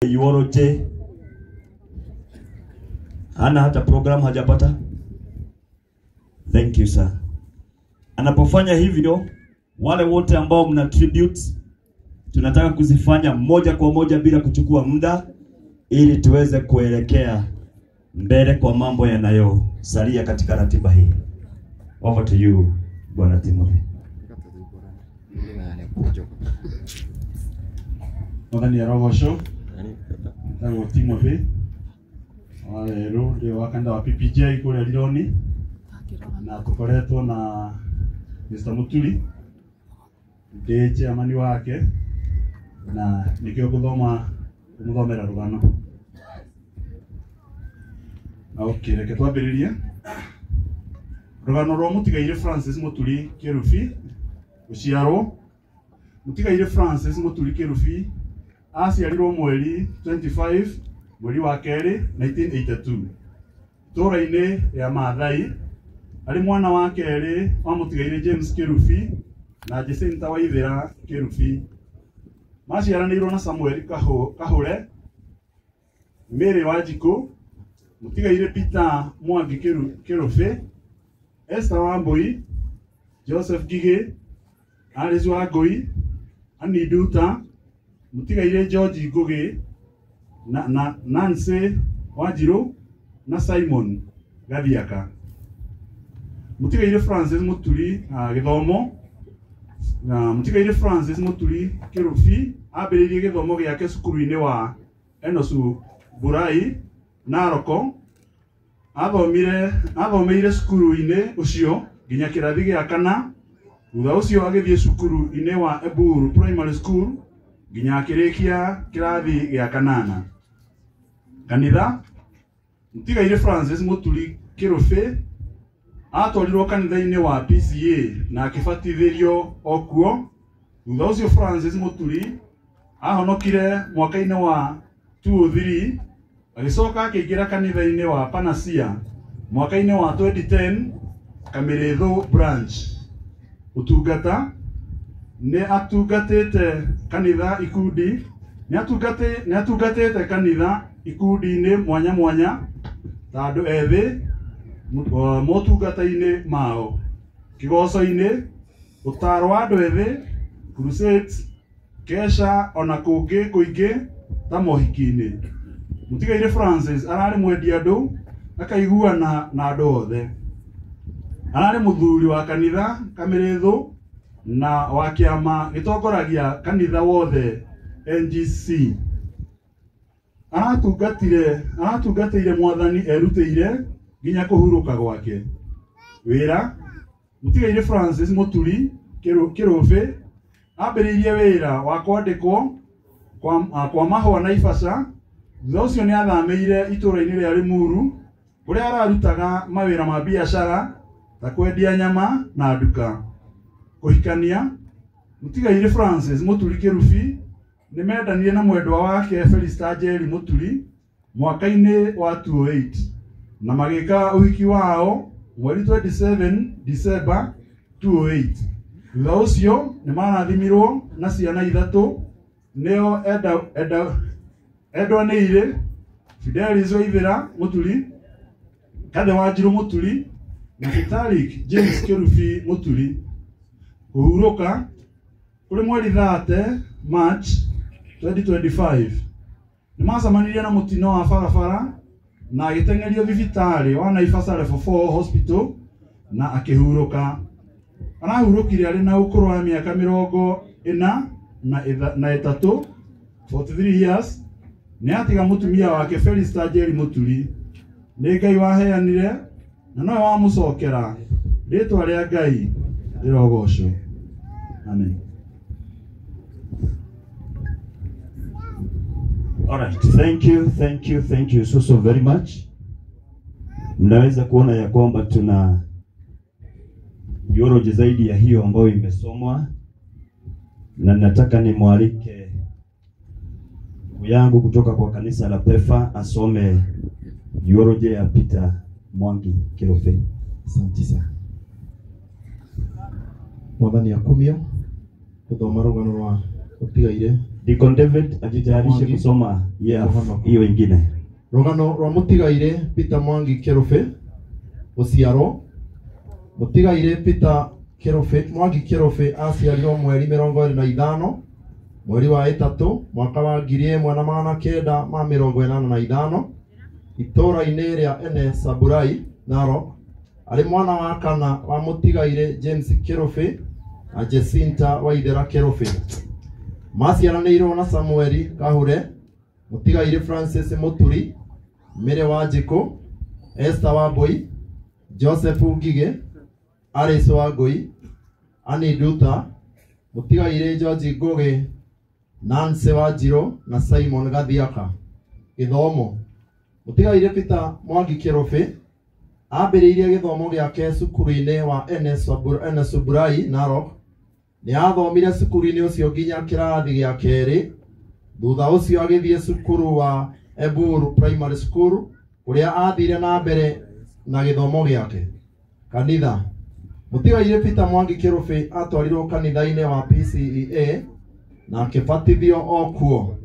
Eulogy hana hata program hajapata. Thank you sir. Anapofanya hivyo, wale wote ambao mna tribute tunataka kuzifanya moja kwa moja bila kuchukua muda, ili tuweze kuelekea mbele kwa mambo yanayosalia katika ratiba hii. Over to you Bwana Timothy. Mwathani arogocwo. Njĩtagwo Timothy wa Werũ, ndĩ wa kanitha wa PPJ kũrĩa Rironi, na tũkoretwo na Mr. Muturi, ndĩ chairman wake, na nĩkĩo ngũthoma kũmũthomera rũgano. Okay, reke twambĩrĩrie. Rũgano rwa mũtigairĩ Francis Muturi Kĩrubi gũciarwo. Mũtigairĩ Francis Muturi Kĩrubi aciarirwo mweri 25 mweri wa kerĩ 1982 itũũra-inĩ rĩa Maathai, arĩ mwana wa kerĩ wa mũtigairĩ James Kĩrubi na Jacinta Waithera Kĩrubi. Maciaranĩirwo na Samuel Kahure, Mary Wanjikũ, mũtigairĩ Peter Mwangi Kĩrubi, Esther Wambui, Joseph Ngigĩ, Alice Wangui, Annie Nduta, mũtigairĩ George Ngũgĩ na Nancy Wanjirũ na Simon Gathiaka. Mũtigairĩ Francis Muturi gĩthomo. Mũtigairĩ Francis Muturi Kĩrubi ambĩrĩirie gĩthomo gĩake cukuru-inĩ wa Enosu Burai Naroko. Athomeire cukuru-inĩ ũcio nginya kĩrathi gĩa kana. Thutha ũcio agĩthiĩ cukuru-inĩ wa Eburu Primary School nginya akĩrĩkia kĩrathi gĩa kanana. Kanitha, mũtigairĩ Francis Muturi Kĩrubi atwarirwo kanitha-inĩ wa PCA na akĩbatithĩrio o kuo. Thutha ũcio Francis Muturi ahonokire mwaka-inĩ wa 2003, agĩcoka akĩingĩra kanitha-inĩ wa Panacea mwaka-inĩ wa 2010 Kamĩrĩthũ branch. Ũtungata, nĩ atungatĩte kanitha ikundi, nĩ atungatĩte kanitha ikundi-inĩ mwanya mwanya ta andũ ethĩ motungata-inĩ mao, kĩgoco-inĩ, ũtaaro wa andũ ethĩ, crusades, kesha ona kũngĩ kũingĩ ta mohiki-inĩ. Mũtigairĩ Francis ararĩ mwendia andũ, akaiguana na andũ othe. Ararĩ mũthuri wa kanitha Kamĩrĩthũ na wa kĩama gĩtongoragia kanitha wothe NGC. Aratungatĩire mwathani erutĩire nginya kũhurũka gwake. Wĩra, mũtigairĩ Francis Muturi Kĩrũbĩ ambĩrĩirie wĩra wa kwandĩkwo kwa mahũa Naivasha. Thutha ũcio nĩ athamĩire itũũra-inĩ rĩa Limuru kũrĩa ararutaga mawĩra ma biacara ta kwendia nyama na nduka. Kũhikania, mũtigairĩ Francis Muturi Kĩrubi nĩ mendanire na mwendwa wake Felista Njeri Muturi mwaka-inĩ wa 2008 na magĩka ũhiki wao mweri 27 December 2008. Thutha ũcio nĩ marathimirwo na ciana ithatũ, nĩo Edwa Nĩirĩ, Fidelis Waithera Muturi, Kathe Wanjirũ Muturi na Vitalik James Kĩrubi Muturi. Kũhurũka kũrĩ mweri 30 March 2025 nĩ macemanirie na mũtino wa barabara na agĩteng'erio thibitarĩ wa Naivasha Level 4 Hospital na akĩhurũka. Arahurũkire arĩ na ũkũrũ wa mĩaka 43, 43 years. Nĩ atiga mũtumia wake Felista Njeri Muturi. Nĩ Ngai waheanire na nowe wamũcokera. Rĩtwa rĩa Ngai rĩrogocwo. Amen. All right, thank you, thank you, thank you so so very much. Mnaweza kuona ya kwamba tuna eulogy zaidi ya hiyo ambayo imesomwa, na nataka nimwalike ndugu yangu kutoka kwa kanisa la PEFA asome eulogy ya Peter Mwangi Kĩrũbĩ. Asante sana. Mwathani akumio gũthoma rũgano rwa Mũtigaire Deacon David ajitayarishe kusoma hiyo ingine. Rũgano rwa mũtigaire Peter Mwangi Kĩrũbĩ. Gũciarwo. Mũtigaire Peter Kĩrũbĩ Mwangi Kĩrũbĩ aciarirwo mweri 25 mweri wa 3 mwaka wa 1985 itũũra-inĩ rĩa Ene Saburai, Narok. Arĩ mwana wa kana wa mũtigaire James Kĩrũbĩ na Jacinta Waithera Kĩrũbĩ. Maciaranĩirwo na Samueli Kahure, mũtigaire Francis Muturi, Mary Wanjikũ, Esther Wambui, Joseph Ngige, Alice Wangui, Annie Nduta, mũtigaire George Ngugi, Nancy Wanjirũ na Simon Gathiaka. Gĩthomo. Mũtigaire Peter Mwangi Kĩrũbĩ ambĩrĩirie gĩthomo gĩake cukuru-inĩ wa Ene Suburai, Narok. Nĩ athomire cukuru-inĩ ũcio nginya kĩrathi gĩa kerĩ. Thutha ũcio agĩthiĩ cukuru wa Eburu Primary School kũrĩa athire na mbere na gĩthomo gĩake. Kanitha. Mũtigaire Peter Mwangi Kĩrũbĩ atwarirwo kanitha-inĩ wa PCEA na akĩbatithio o kuo.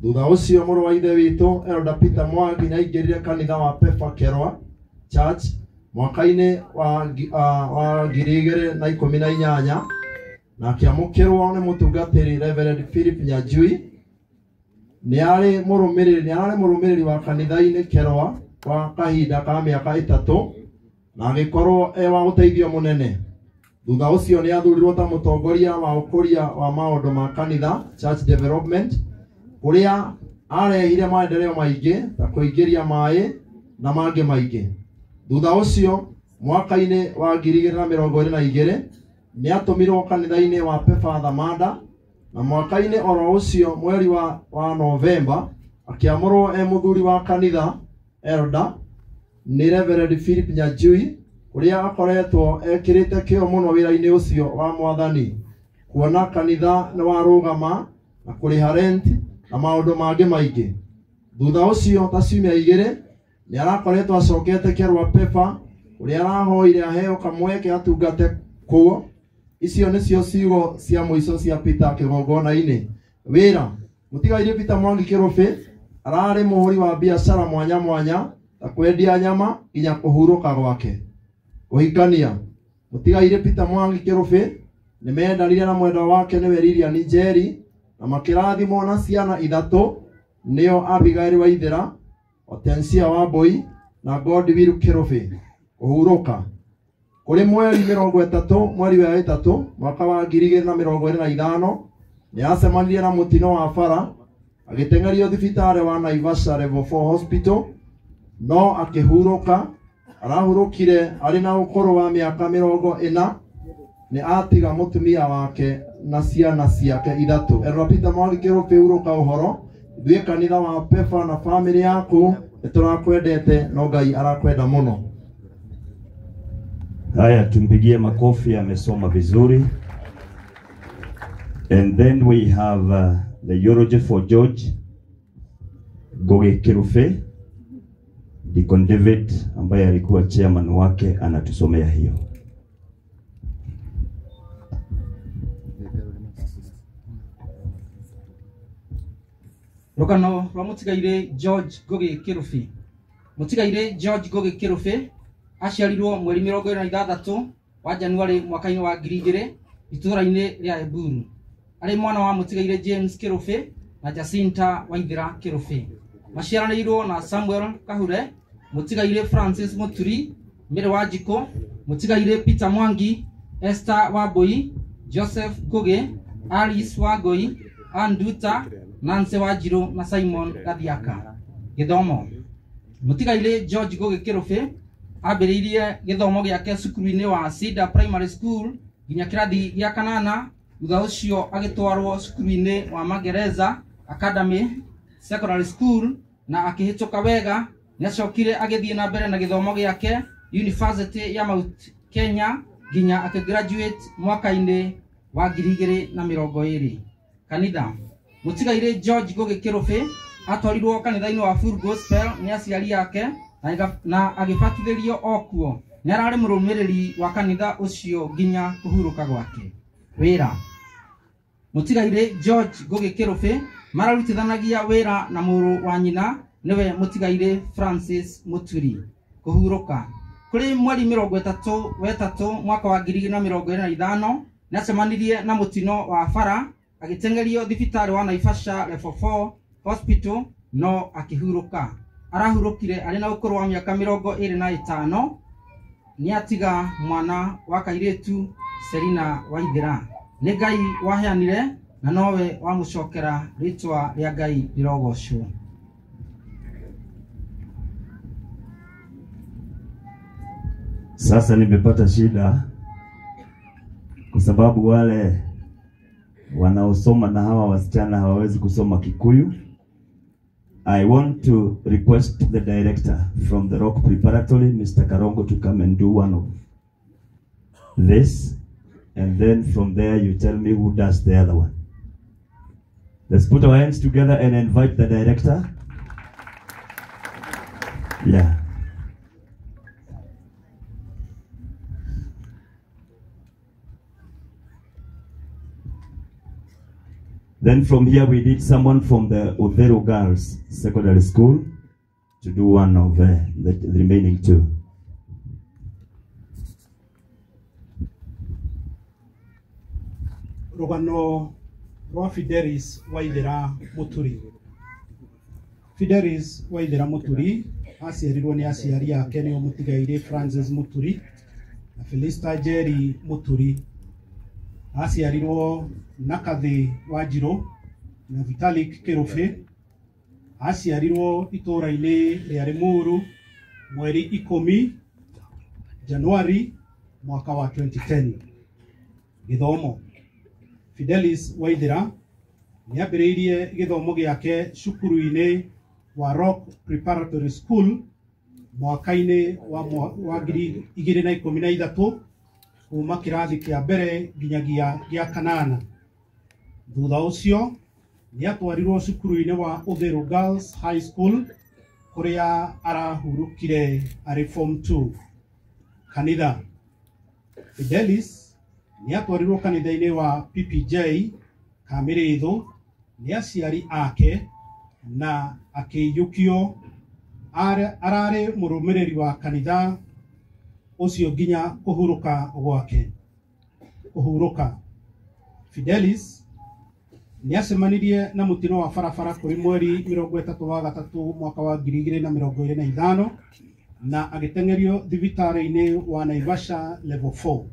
Thutha ũcio mũrũ wa ithe witũ Elder Peter Mwangi nĩaingĩrire kanitha wa Pefa Kerwa Church mwaka-inĩ wa 2018 na akĩamũkĩrwo nĩ mũtungatĩri Reverend Philip Nyanjui. Nĩ arĩ mũrũmĩrĩri wa kanitha-inĩ Kerwa kwa kahinda ka mĩaka 3 na agĩkorwo e wa ũteithio mũnene. Thutha ũcio nĩ athurirwo ta mũtongoria wa ũkũria wa maũndũ ma kanitha, Church Development, kũrĩa arehire maendeleo maingĩ ta kũingĩria maĩ na mangĩ maingĩ. Thutha ũcio mwaka-inĩ wa 2022 nĩ atũmirwo kanitha-inĩ wa Pefa Thamanda, na mwaka-inĩ oro ũcio mweri wa Novemba akĩamũrwo e mũthuri wa kanitha elder nĩ Reverend Philip Nyanjui, kũrĩa akoretwo ekĩrĩte kĩo mũno wĩra-inĩ ũcio wa mwathani, kuona kanitha nĩ warũgama na kũrĩha rent na maũndũ mangĩ maingĩ. Thutha ũcio ta ciumia 2 nĩ arakoretwo acokete Kerwa Pefa kũrĩa arahoire aheo kamweke atungate kuo. Icio nĩcio ciugo cia mũico cia Peter kĩgongona-inĩ. Wĩra. Mũtigaire Peter Mwangi Kĩrũbĩ ararĩ mũhũri wa biacara mwanya mwanya ta kwendia nyama nginya kũhurũka gwake. Kũhikania. Mũtigaire Peter Mwangi Kĩrũbĩ nĩ mendanire na mwendwa wake nĩwe Lilian Njeri na makĩrathimwo na ciana 3 nĩo Abigail Waithera, Hortensia Wambui na Godwill Kĩrũbĩ. Kũhurũka. Kũrĩ mweri 30 mweri wa 3 mwaka wa 2025 nĩ acemanirie na mũtino wa bara agĩteng'erio thibitarĩ wa Naivasha Level 4 Hospital no akĩhurũka. Arahurũkire arĩ na ũkũrũ wa mĩaka 40. Nĩ atiga mũtumia wake na ciana ciake 3. Elder Peter Mwangi Kĩrũbĩ, hurũka ũhoro. Ithuĩ kanitha wa Pefa na famĩlĩ yaku nĩ tũrakwendete no Ngai arakwenda mũno. Haya, tumpigie makofi, amesoma vizuri. And then we have the eulogy for George Ngugi Kĩrũbĩ. Deacon David ambaye alikuwa chairman wake anatusomea hiyo. Rũgano rwa mũtigaire George Ngugi Kĩrũbĩ. Mũtigaire George Ngugi Kĩrũbĩ aciarirwo mweri 26 wa Januari mwaka-inĩ wa 2000 itũũra-inĩ rĩa Eburu. Arĩ mwana wa mũtigaire James Kĩrũbĩ na Jacinta Waithera Kĩrũbĩ. Maciaranĩirwo na Samuel Kahure, mũtigaire Francis Muturi, Mary Wanjikũ, mũtigaire Peter Mwangi, Esther Wambui, Joseph Ngugi, Alice Wangui, Ann Nduta, Nancy Wanjirũ na Simon Gathiaka. Gĩthomo. Mũtigaire George Ngugi Kĩrũbĩ ambĩrĩirie gĩthomo gĩake cukuru-inĩ wa Cedar Primary School nginya kĩrathi gĩa 8. Thutha ũcio agĩtwarwo cukuru-inĩ wa Magereza Academy Secondary School na akĩhĩtũka wega. Nĩacokire agĩthiĩ na mbere na gĩthomo gĩake University ya Mount Kenya nginya akĩgraduate mwaka-inĩ wa 2020. Kanitha. Mũtigaire George Ngugi Kĩrũbĩ atwarirwo kanitha-inĩ wa Full Gospel nĩ aciari ake na agĩbatithĩrio o kuo. Nĩ ararĩ mũrũmĩrĩri wa kanitha ũcio nginya kũhurũka gwake. Wĩra. Mũtigairĩ George Ngugi Kĩrũbĩ mararutithanagia wĩra na mũrũ wa nyina nĩwe mũtigairĩ Francis Muturi. Kũhurũka kũrĩ mweri 33 mwaka wa 2025 nĩacemanirie na mũtino wa bara agĩteng'erio thibitarĩ wa Naivasha Level 4 Hospital no akĩhurũka. Arahurũkire arĩ na ũkũrũ wa mĩaka 25. Nĩatiga mwana wa kairĩtu Selina Waithera. Nĩ Ngai waheanire na nowe wamũcokera, rĩtwa rĩa Ngai rĩrogocwo. Sasa nimepata shida kwa sababu wale wanaosoma na hawa wasichana hawawezi kusoma Kikuyu. I want to request the director from the Rock Preparatory, Mr. Karongo, to come and do one of this, and then from there you tell me who does the other one. Let's put our hands together and invite the director. Yeah. Then from here we need someone from the Uthiru Girls Secondary School to do one of the remaining two. Rũgano rwa Fidelis Waithera Muturi. Fidelis Waithera Muturi aciarirwo nĩ aciari ake nĩo mũtigairĩ Francis Muturi na Felista Jerry Muturi. Aciarirwo na Kathĩ Wanjirũ na Vitalik Kĩrũbĩ. Aciarirwo itũũra-inĩ rĩa Limuru mweri 10 Januari mwaka wa 2010. Gĩthomo. Fidelis Waithera nĩambĩrĩirie gĩthomo gĩake cukuru-inĩ wa Rock Preparatory School mwaka-inĩ wa 2013 kuma kĩrathi kĩa mbere nginyagia gĩa kanana. Thutha ũcio nĩatwarirwo cukuru-inĩ wa Uthiru Girls High School kũrĩa arahurũkire arĩ form 2. Kanitha. Fidelis nĩatwarirwo kanitha-inĩ wa PPJ Kamĩrĩthũ nĩ aciari ake na akĩiyũkio. Ararĩ mũrũmĩrĩri wa kanitha ũcio nginya kũhurũka gwake. Kũhurũka. Fidelis nĩacemanirie na mũtino wa barabara kũrĩ mweri 33 mwaka wa 2025 na agĩteng'erio thibitarĩ-inĩ wa Naivasha Level 4.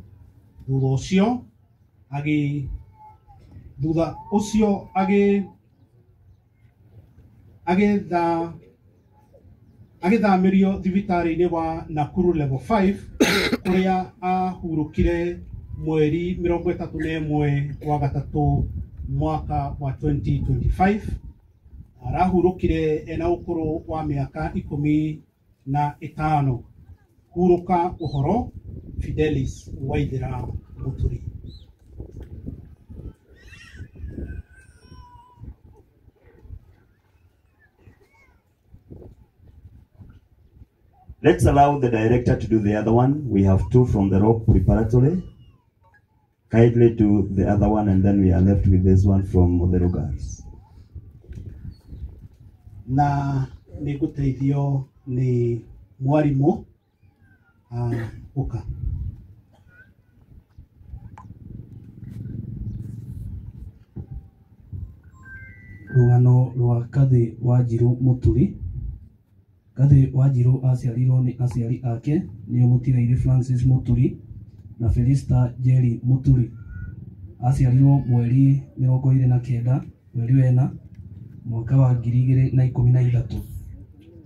Thutha ũcio agĩthamĩrio thibitarĩ-inĩ wa Nakuru Level 5 kũrĩa ahurũkire mweri 31 wa gatatũ mwaka wa 2025. Arahurũkire ena ũkũrũ wa mĩaka 15. Hurũka ũhoro Fidelis Waithera Muturi. Let's allow the director to do the other one. We have two from the Rock Preparatory. Kindly do the other one, and then we are left with this one from Uthiru Girls. Na nĩngũteithio nĩ mwarimũ ũka. Rũgano rwa Kathĩ Wanjirũ Muturi. Kathĩ Wanjirũ aciarirwo nĩ aciari ake nĩo mũtigairĩ Francis Muturi na Felista Jerry Muturi. Aciarirwo mweri 29 mweri wena mwaka wa 2013.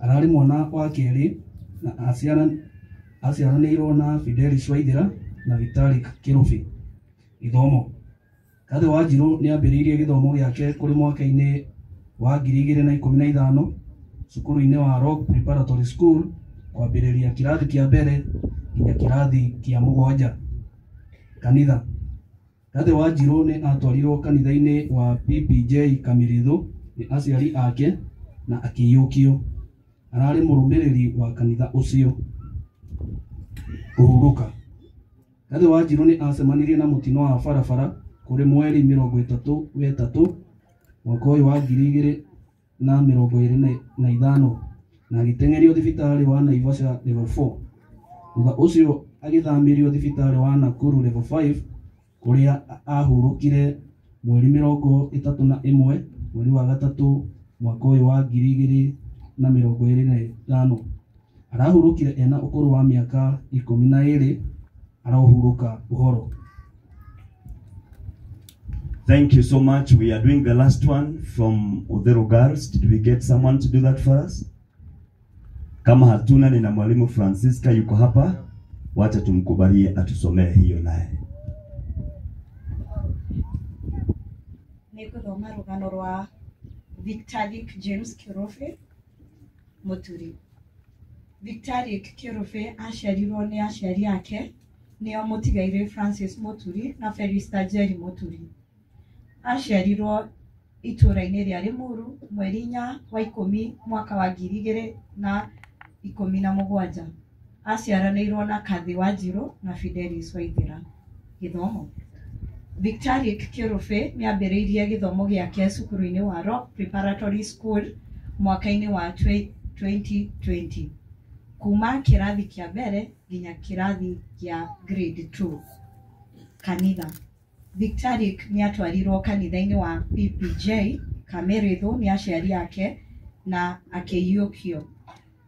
Ararĩ mwana wa kerĩ na aciaranĩirwo na Fidelis Waithera na Vitalik Kĩrũbĩ. Gĩthomo. Kathĩ Wanjirũ nĩambĩrĩirie gĩthomo gĩake kũrĩ mwaka-inĩ wa 2015 cukuru-inĩ wa Rock Preparatory School kwambĩrĩria kĩrathi kĩa mbere nginya kĩrathi kĩa mũgwanja. Kanitha. Kathĩ Wanjirũ nĩ atwarirwo kanitha-inĩ wa PPJ Kamĩrĩthũ nĩ aciari ake na akĩiyũkio. Ararĩ mũrũmĩrĩri wa kanitha ũcio. Kũhurũka. Kathĩ Wanjirũ nĩ acemanirie na mũtino wa barabara kũrĩ mweri 33 mwaka ũyũ wa 2025 na agĩteng'erio thibitarĩ wa Naivasha level 4. Thutha ũcio agĩthamĩrio thibitarĩ wa Nakuru level 5 kũrĩa ahurũkire mweri 31 mweri wa 3 mwaka ũyũ wa 2025. Arahurũkire ena ũkũrũ wa mĩaka 12. Arohurũka ũhoro. Thank you so much. We are doing the last one from Odero Girls. Did we get someone to do that for us? Kama hatuna, nina mwalimu Francisca yuko hapa, wacha tumkubalie atusomee hiyo naye. Nĩngũthoma rũgano rwa Victaric James Kĩrũbĩ Mũturi. Victaric Kĩrũbĩ aciarirwo nĩ aciari ake nĩo mũtigairĩ Francis Mũturi na Felista Njeri Mũturi. Aciarirwo itũũra-inĩ rĩa Limuru mweri 4 wa 10 mwaka wa 2017. Aciaranĩirwo na Kathi Wanjiru na Fidelis Waithera. Gĩthomo. Victaric Kĩrũbĩ nĩambĩrĩirie gĩthomo gĩake cukuru-inĩ wa Rock Preparatory School mwaka-inĩ wa 2020 kuma kĩrathi kĩa mbere nginya kĩrathi kĩa grade 2. Kanitha. Victaric nĩatwarirwo kanitha-inĩ wa PPJ Kamĩrĩthũ nĩ aciari ake na akĩiyũkio.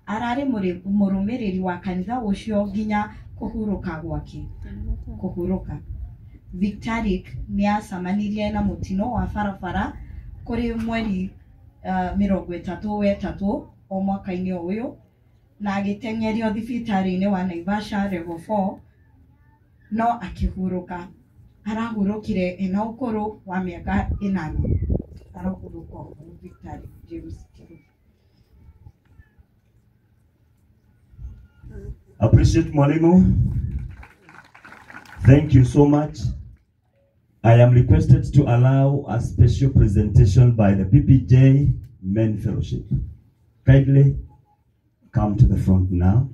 Ararĩ mũrũmĩrĩri wa kanitha ũcio nginya kũhurũka gwake. Kũhurũka. Victaric nĩacemanirie na mũtino wa barabara kũrĩ mweri 33 o mwaka-inĩ ũyũ na agĩteng'erio thibitarĩ-inĩ wa Naivasha level 4 no akĩhurũka. Arahurũkire ena ũkũrũ wa mĩaka 8. Arahurũka ũguo Victaric James Kĩrũbĩ. Appreciate mwalimu. Thank you so much. I am requested to allow a special presentation by the PPJ Men Fellowship. Kindly come to the front now.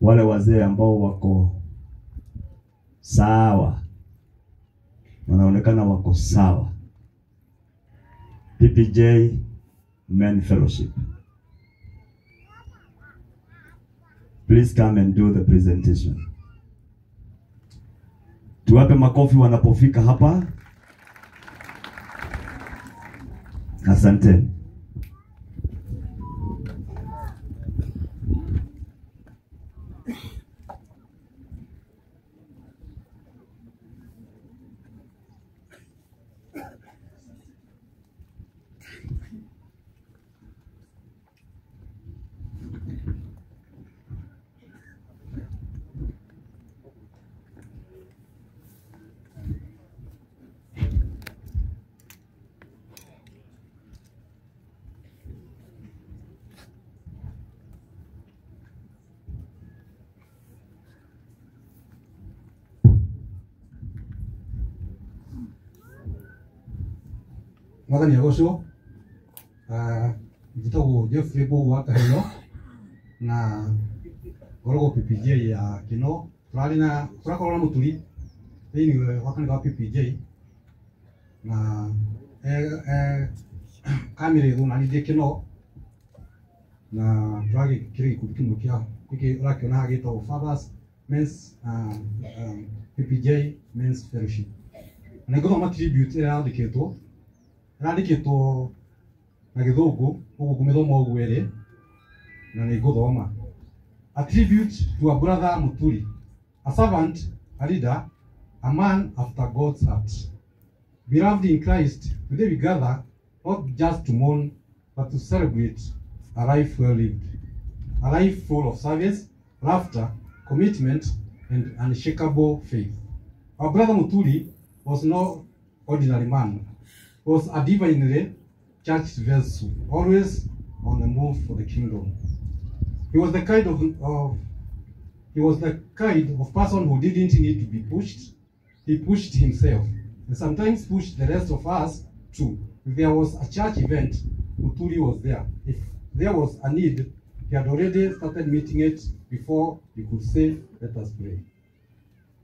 Wale wazee ambao wako sawa, wanaonekana wako sawa. PPJ Men Fellowship. Please come and do the presentation. Tuwape makofi wanapofika hapa. Asante. Mwathani agocwo. Njĩtagwo Jeffrey Mbũgũ wa Kahĩo na ngoragwo PPJ ya Kĩno. Tũrakorwo na Mũturi thĩinĩ wa kanitha wa PPJ na Kamĩrĩthũ na niĩ ndĩ Kĩno na tũragĩkĩrĩ gĩkundi kĩmwe kĩa gĩkĩ ũrakĩona haha gĩtagwo Fathers Men's PPJ Men's Fellowship. Na nĩngũthoma tribute ĩrĩa yandĩkĩtwo. Yandĩkĩtwo na gĩthũngũ, ũguo ngũmĩthoma ũguo ĩrĩ na nĩngũthoma. A tribute to a brother Muturi, a servant, a leader, a man after God's heart. Beloved in Christ, today we gather not just to mourn, but to celebrate a life well lived, a life full of service, laughter, commitment, and unshakable faith. Our brother Muturi was no ordinary man. He was a divinely charged vessel, always on the move for the kingdom. He was the kind of person who didn't need to be pushed. He pushed himself, and sometimes pushed the rest of us too. If there was a church event, Muturi was there. If there was a need, he had already started meeting it before he could say, "Let us pray."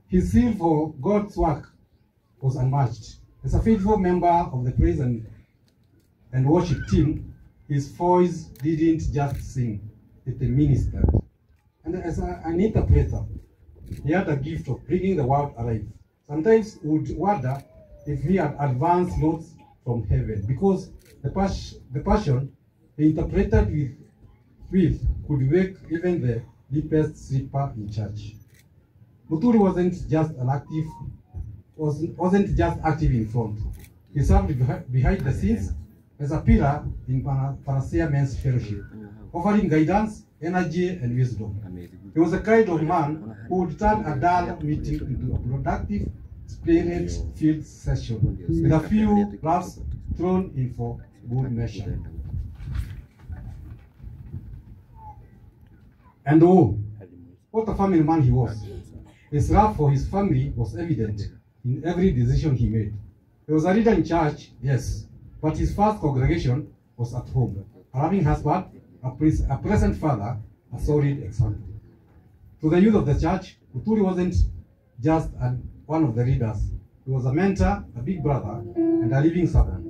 His zeal for God's work was unmatched. As a faithful member of the praise and worship team, his voice didn't just sing, it ministered. And as an interpreter, he had a gift of bringing the word alive. Sometimes would wonder if he had advanced notes from heaven, because the passion he interpreted with could wake even the deepest sleeper in church. Muturi wasn't just active in front. He served behind the scenes as a pillar in Panacea Men's Fellowship, offering guidance, energy, and wisdom. He was a kind of man who would turn a dull meeting into a productive, spirit-filled session, with a few laughs thrown in for good measure. And oh, what a family man he was. His love for his family was evident in every decision he made. He was a leader in church, yes, but his first congregation was at home. A loving husband, a present father, a solid example. To the youth of the church, Muturi wasn't just one of the leaders. He was a mentor, a big brother, and a living servant.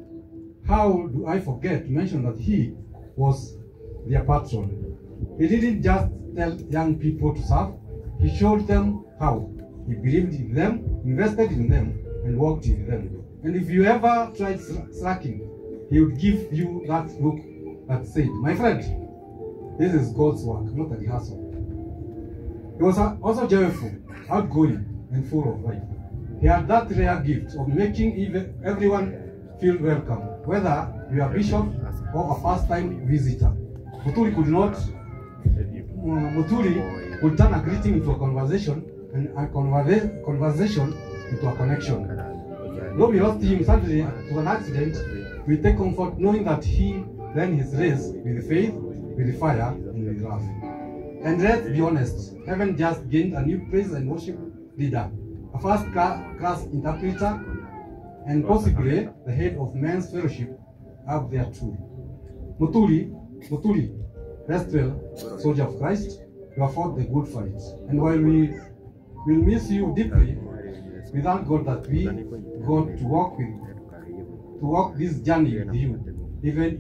How do I forget to mention that he was their patron? He didn't just tell young people to serve, he showed them how. He believed in them, invested in them, and worked with them. And if you ever tried slacking, he would give you that look that said, "My friend, this is God's work, not a rehearsal." He was also joyful, outgoing, and full of life. He had that rare gift of making even everyone feel welcome, whether you are a bishop or a first-time visitor. Muturi could turn a greeting into a conversation and a conversation into a connection. Though we lost him suddenly to an accident, we take comfort knowing that he ran his race with faith, with fire, and with love. And let's be honest, heaven just gained a new praise and worship leader, a first-class interpreter, and possibly the head of men's fellowship up there too. Muturi, rest well, soldier of Christ, you have fought the good fight. And while we will miss you deeply, we thank God that we got to walk this journey with you, even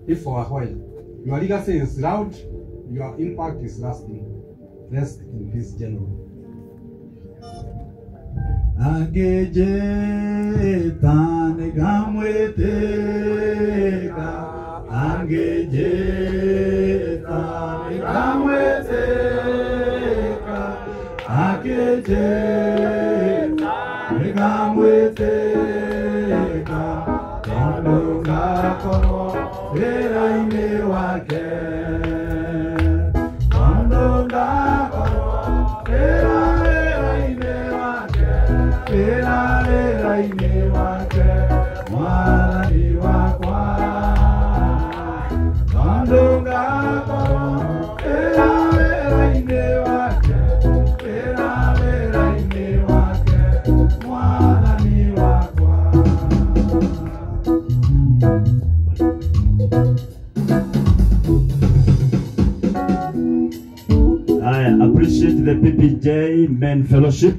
if for a while. Your legacy is loud, your impact is lasting. Rest in peace, General. I appreciate the PPJ Men Fellowship.